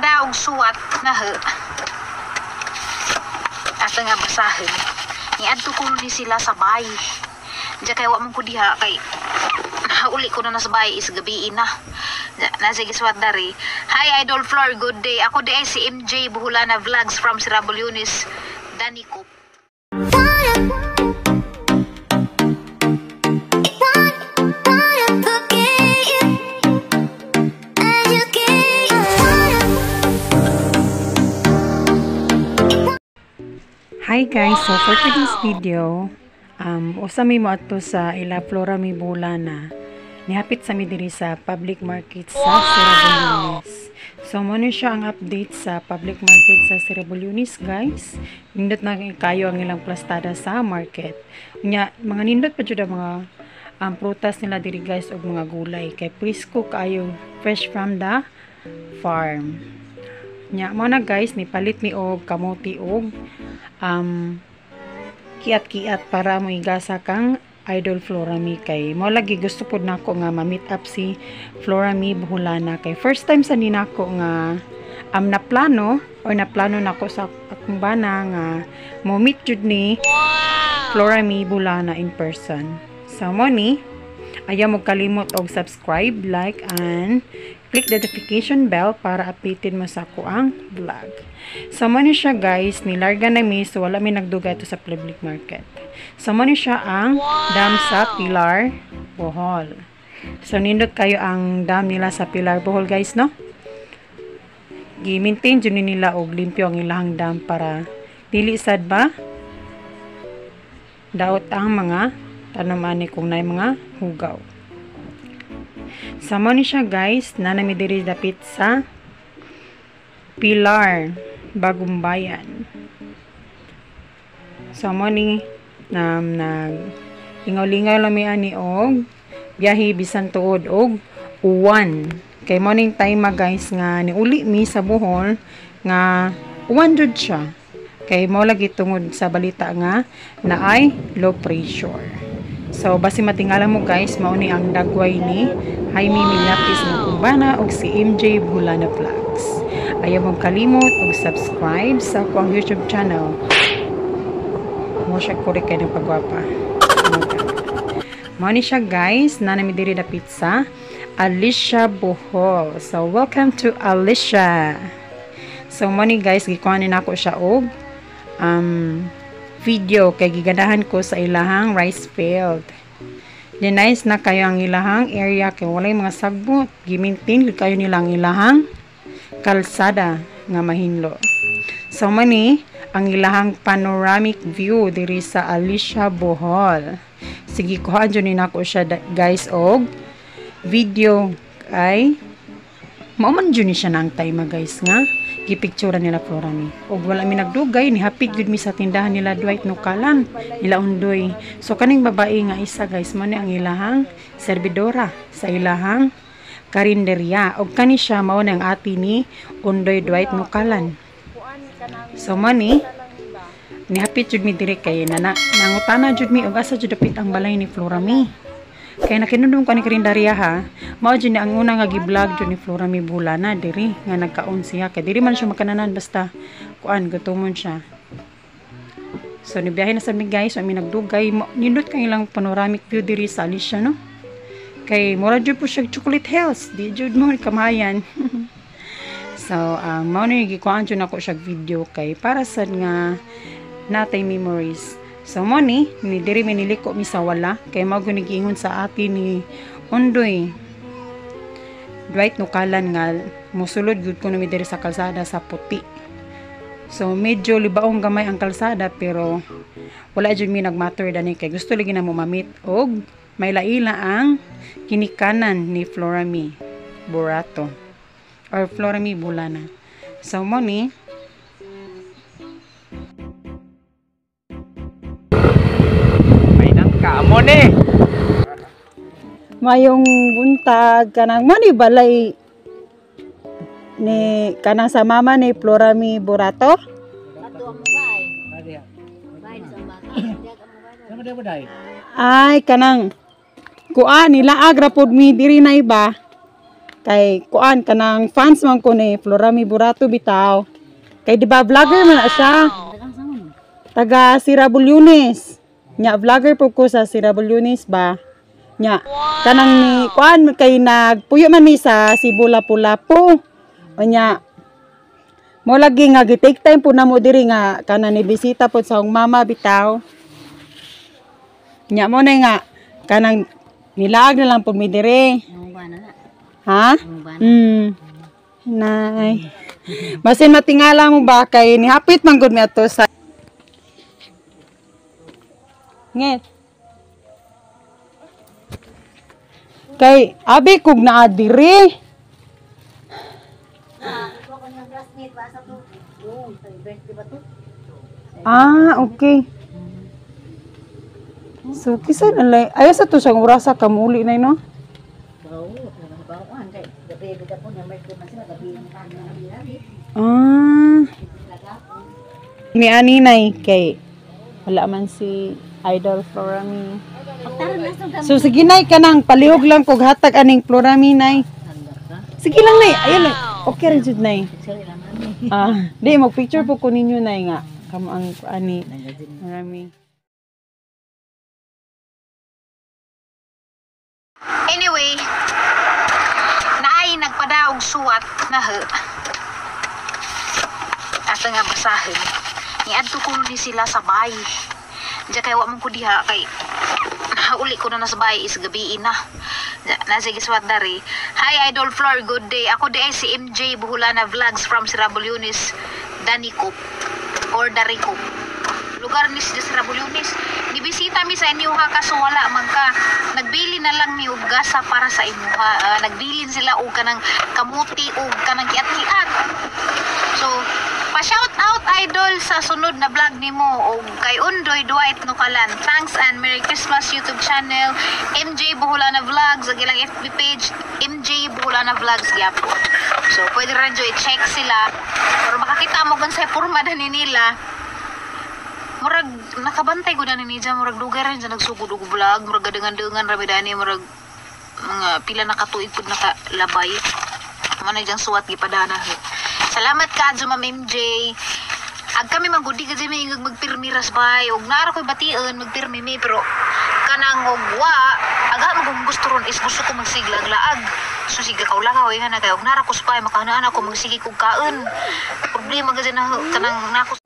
Pastada og suwat na he. Asa nga basahin. Niadto ko ni sila sa bay. Diya kay wa man ko diha kay nauli ko na sa bay is gabi na. Nasa giswat dari. Hi Idol Flor, good day. Ako di ay si MJ Buhulana Vlogs from Sirabol Yunis, Danicop. Hi guys, so for today's video, usa mi mo adto sa ila Flora Mi Bulana. Nihapit sa mi diri sa public market sa Sirabulones. So mo ni siya ang update sa public market sa Sirabulones, guys. Nindot na kayo ang ilang plastada sa market. Unya mga nindot pa jud ang mga prutas nila diri guys og mga gulay kay presko kaayo, fresh from the farm. Nya mo na guys, nipalit mi og kamote og kiat-kiat para mo igasa kang Idol Flora Mi kay mo lagi gusto pud nako nga ma-meet up si Flora Mi Buhulana kay first time sa ninako nga naplano or naplano nako sa akong bana nga mo meet jud ni Flora Mi Bulana in person. So mo ni ayaw mo kalimot og subscribe, like and click the notification bell para updated mo sa ako ang vlog. So mo ni siya guys, nilarga na mi so wala mi nagdugay ito sa public market. So mo ni siya ang dam sa Pilar, Bohol. So nindot kayo ang dam nila sa Pilar, Bohol guys, no? Gi-maintain jud ni nila og limpyo ang ilahang dam para dili sad ba daot ang mga tanom ani kung naay mga hugaw. So mo ni siya guys, nanami diri dapit sa Pilar, Bagumbayan. So mo ni nag lingaw-lingaw lang mi ani og biyahe bisan tuod og uwan. Kay mo ning time guys nga niuli mi sa Bohol nga uwan jud siya. Kay mo lagi tungod sa balita nga naay low pressure. So basi matingala mo guys, mao ni ang dagway ni Jaime Milyapis ng Kumbana og si MJ Bulana Vlogs. Ayaw mong kalimot og subscribe sa akong YouTube channel. Mo siya kuri kay ng pagwapa. Mao ni siya guys, nanami diri dapit sa Alicia, Bohol. So welcome to Alicia. So mo ni guys, gikuha ni nako siya og video kay giganahan ko sa ilahang rice field. Di nice na kayo ang ilahang area kay walay mga sagbot. Gi-maintain kayo nila ang ilahang kalsada nga mahinlo. So mani ang ilahang panoramic view diri sa Alicia, Bohol. Sige, kuhaan jud ni nako siya guys og video kay mao man jud ni siya nang time guys nga gipicturean nila Flora Mi. Og wala mi nagdugay, nihapit jud mi sa tindahan nila Dwight Nukalan, nila Undoy. So kaning babae nga isa guys, mo ni ang ilahang serbidora sa ilahang karinderya. Og kani siya mao ni ang ate ni Undoy Dwight Nukalan. So mo ni nihapit jud mi diri kay nangutana jud mi og asa jud dapit ang balay ni Flora Mi. Kay nakinundong ko ni karinderya ha, mao jud ni ang una nga gi-vlog jud ni Flora Mi Bulana diri nga nagkaon siya kay diri man siya makananan basta kuan gutomon siya. So nibiyahe na sa mi guys, so mi nagdugay, nindot kay ilang panoramic view diri sa Alicia, no? Kay mura jud po siya Chocolate Hills, di jud mo kamayan. So mao ni gikuan jud nako siya video kay para sad nga natay memories. So mo ni diri mi niliko mi sa wala kay mao gud giingon sa ate ni Undoy Dwight Nukalan nga mosulod gud kuno mi diri sa kalsada sa puti. So medyo libaong gamay ang kalsada pero wala jud mi nagmatter dani kay gusto lagi na mo ma-meet og may laila ang kinikanan ni Flora Mi Burato or Flora Mi Bulana. So mo ni Kamo ni. Mayong buntag kanang mani balay ni kanang sa mama ni Flora Mi Burato. Ay kanang kuan nila agra pod mi diri na iba. Kay kuan kanang fans man ko ni Florami Burato bitaw. Kay di ba vlogger man na siya. Taga Sirabul Yunis. Nya vlogger po ko sa Sirabul Yunis ba. Nya kanang ni kuan kay nagpuyo man mi sa Cebu, Lapu-Lapu. Nya mo lagi nga gi-take time po na mo diri nga kana ni bisita po sa akong mama bitaw. Nya mo na nga kanang nilaag na lang po mi diri. Ha? Nay. Basin matingala mo ba kay nihapit man gud mi ato sa Nget. Kay abi kog naa diri. Ah, okay. So kisa na lay ayaw sa to siyang orasa kamuli na no? Ah. Ni ani nay kay wala man si Idol Florami. So sige nay, kanang palihog lang kog hatag aning Florami nay. Sige lang nay, ayun lang. Okay ra jud nay. Ah, di mag picture po ko ninyo nay nga kamo ang ani Florami. Anyway, naay nagpadaog suwat na he. Asa nga basahin. Niadto ko ni sila sa bay. Diya kay wa man ko diha kay nauli ko na sa bay is gabi na. Nasa giswat dari. Hi Idol Flor, good day. Ako di ay si MJ Buhulana Vlogs from Sirabul Yunis, Danicop or Daricop. Lugar ni sa Sirabul Yunis. Nibisita mi sa inyo ha kaso wala man ka. Nagbili na lang mi og gasa para sa imuha. Nagbilin sila og kanang kamuti og kanang kiat-kiat. So, pa-shout out idol sa sunod na vlog nimo og kay Undoy Dwight Nukalan. Thanks and Merry Christmas YouTube channel MJ Buhulana Vlogs ug ilang FB page MJ Buhulana Vlogs gyapon. So, pwede ra nyo i-check sila pero makakita mo kung sa porma dani nila. Murag nakabantay ko na ni Nija, murag dugay ra dyan nagsugod og vlog, murag gadangan-dangan ra dani, murag mga pila na katuig pud nakalabay. Man na diyang suwat gipadana. Salamat ka Ma'am MJ. Ag kami manggudi kasi may ingag magpirmi ras bay. Og naara ko'y bation magpirmi mi pero kanang og wa agha mo kung gusto ron is gusto ko magsiglag laag. So sige ka lakaw nga na kay og nara ko spy makanaan ako magsige kog kaon. Problema kasi na kanang nako.